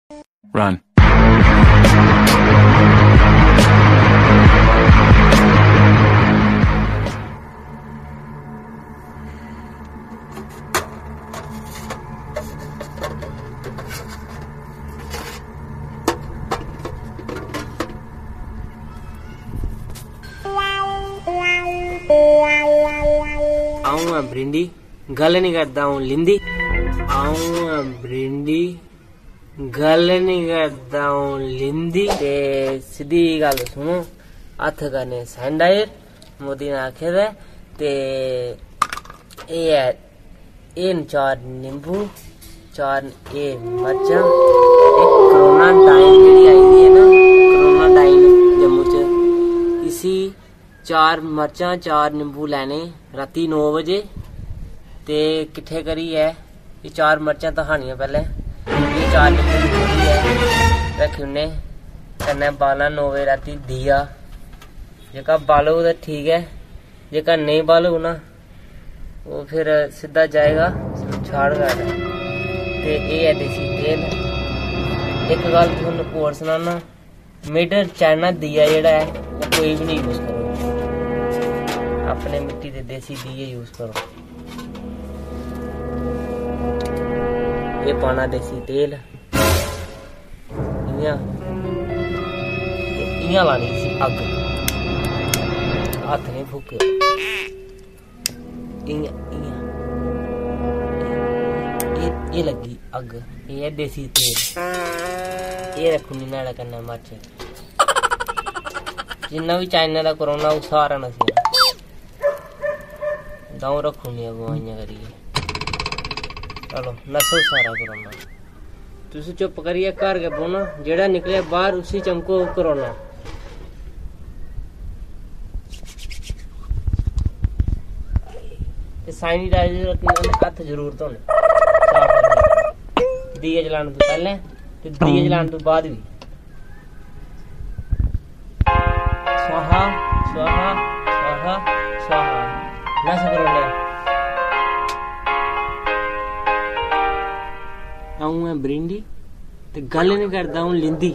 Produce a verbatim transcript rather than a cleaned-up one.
Run. अ'ऊं आं ब्रिंडी, गल्ल निं करदा अ'ऊं लिंदी। अ'ऊं आं ब्रिंडी, गल्ल निं करदा अ'ऊं लिंदी। ते सिद्धी गल्ल सुनो, हत्थ करने सैनिटाइजर, मोदी ने आखे दा ऐ। ते एह् ऐ, एह् न चार निंबू, चार न एह् मर्चां। एह् कोरोना डाइन जेह्ड़ी आई दी ऐ ना, कोरोना डाइन जम्मू च, इसी चार मर्चां, चार निंबू लैने रातीं नौ बजे ते किट्ठे करियै एह् चार मर्चां धखानियां पैह्लें। एह् चार निंबू खोलियै रक्खी ओड़ने। कन्नै बालना नौ बजे रातीं दीया। जेह्का बालग ते ठीक ऐ, जेह्का नेईं बालग ना, ओह् फिर सिद्धा जाएगा शमशान घाट। ते एह् ऐ देसी तेल। इक गल्ल तुहानू होर सनाना, मेड इन चाइना दीया जेह्ड़ा ऐ, ओह् कोई बी निं यूज करो। अपने मिट्टी दे देसी दीये यूज करो। एह् पाना देसी तेल, इ'यां, ते इ'यां लानी इसी अग्ग, हत्थ निं फूकेओ। इ'यां, इ'यां। एह्, एह् लग्गी अग्ग। एह् ऐ देसी तेल। एह् रक्खी ओड़नी नुहाड़े कन्नै मर्च। जिन्ना बी चाइना दा कोरोना, ओह् सारा नस्सी जाना। द'ऊं रक्खी ओड़नियां अग्गों इ'यां करियै। चलो, नस्सो सारा कोरोना। तुस चुप्प करियै घर गै बौह्ना, जेह्ड़ा निकलेआ बाह्र उसी चमको कोरोना। ते सैनिटाइजर कन्नै हत्थ जरूर धोने, साफ करने। दीया जलाने तो पैह्लें ते दीया जलाने तो बाद बी। स्वाहा, स्वाहा, स्वाहा, स्वाहा। नस कोरोना। अ'ऊं ऐ ब्रिंडी ते गल्ल निं करदा अ'ऊं लिंदी।